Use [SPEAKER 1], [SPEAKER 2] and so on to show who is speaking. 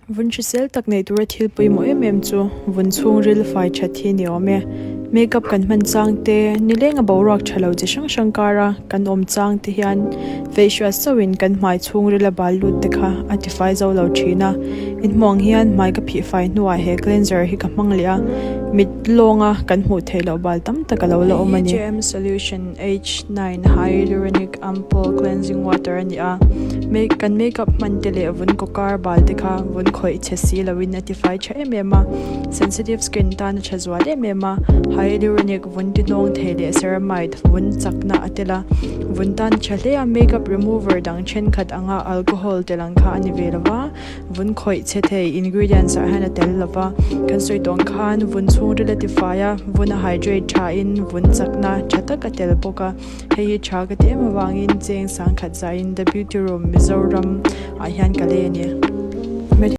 [SPEAKER 1] Vun hrisel tak neih tura thil pawimawh em em chu vun chhungril fai that hi a ni awm e. Makeup kan hman chang te, nileng a boruak tha lo chi hrang hrang kara kan awm chang te hian feihruat chauhin kan hmai chhungril a bal lut te kha a tifai zo lo thin a. Inhmuh ang hian hmai ka phih fai hnuah he cleanser hi ka hmang leh a, mit lawnga kan hmuh theih loh bal tam tak a lo la awm a ni. Hei hi JM Solution H nine Hyaluronic Ampoule Cleansing Water a ni a, make kan makeup hman te leh vun kaw kar bal te kha vun khawih chhe si loin a tifai tha em em a, sensitive skin tan a tha zual em em a, hyaluronic vun ti hnawng thei leh ceramide vun chakna a tel a, vun tan a tha hle a, makeup remover dang thenkhat anga alcohol tel ang kha a ni ve lo va, vun khawih chhe thei ingredients ah hian a tel lo va, kan sawi tawh ang khan vun chhungril a tifai a, vun a hydrate thain vun chakna tha tak a tel bawk a. Hei hi tha ka ti em avangin cheng sangkhat zaiin The Beauty Room Mizoram ah hian ka lei a ni.